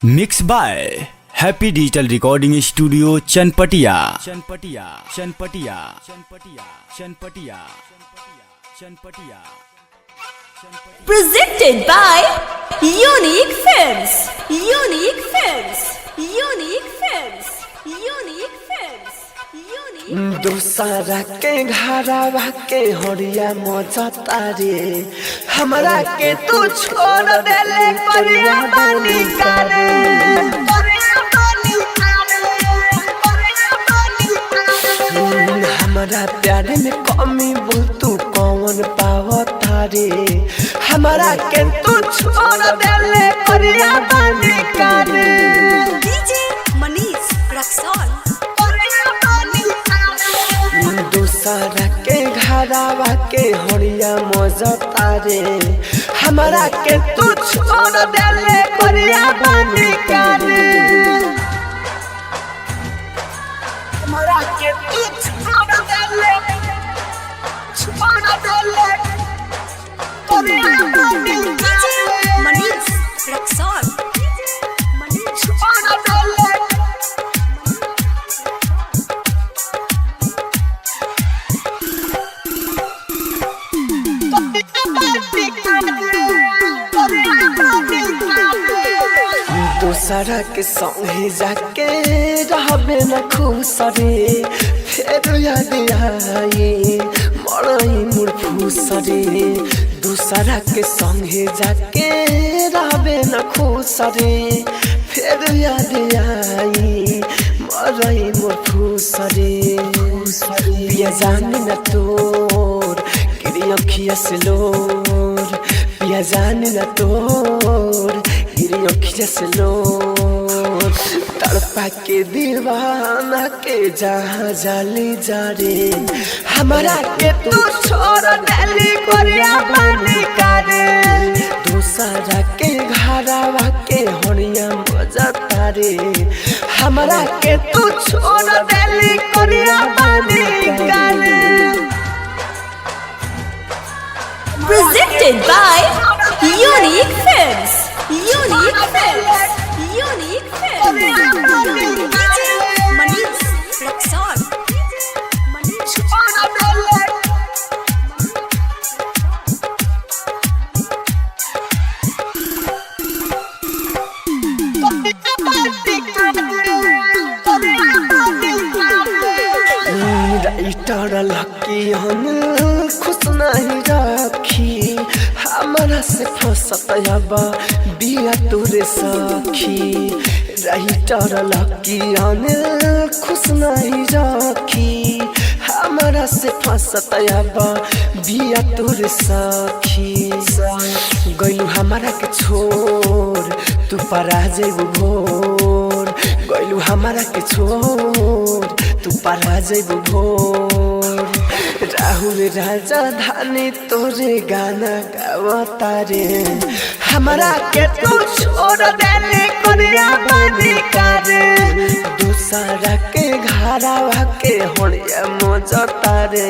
Mix by happy digital recording studio Chanpatia Chanpatia Chanpatia Chanpatia Chanpatia Chanpatia. Presented by Unique Films. Unique Films. Unique Films. Unique Films. Unique. दोसरा के घरवा के होरिया मजता रे, हमरा के तू छोड़ देले करिया बानी करे। हमरा प्यार में कमी बोल तू कौन पावता रे, हमरा के तू छोड़ देले करिया बानी करे। DJ Manish Raxaul. दूसरा के घरवा के होरिया मजता रे, हमरा के तू छोड़ देले करिया बानी करे। हमरा के तू छोड़ देले, छोड़ देले करिया बानी DJ Manish Raxaul. Manish छोड़ देले। दूसरा के संगे जाके रहबे न खुश रे, फेर याद आई मरई मुर फूस रे। दूसरा के संगे जाके रहबे न खुश रे, फेर याद आई मरई मुर फूस रे। पिया जान न तोर गिरी अखिया से लोर, पिया जान न तोर गिरी अखिया से लोर। तड़पा के दीवाना के जहाँ जाली जा रे, हमरा के तू छोड़ देली कोरिया बानी करे। दूसरा के घरवा के होनिया मजता रे, हमरा के तू छोड़ देली कोरिया बानी करे। Presented by Unique Films. Unique Films. Unique Films. DJ Manish Raxaul. Manish writer lucky हम खुश नहीं रखी, हमारा से फसत अब बिया तोरे सखी। राइटर लकी हम खुश नहीं रखी, हमारा से फसत अब बिया तोरे सखी। गइलू हमारा के छोड़ तू परा जेबू भोर, गइलू हमारा के छोड़ तू परा जेबू भोर। राहुल राजा धानी तोरे गाना गावता रे, हमरा के तू छोड़ देले कोरिया बानी करे। दूसरा के घरवा के होड़िया मजता रे,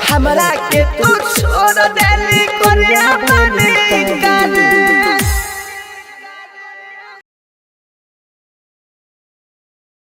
हमरा के तू छोड़ देले कोरिया बानी करे।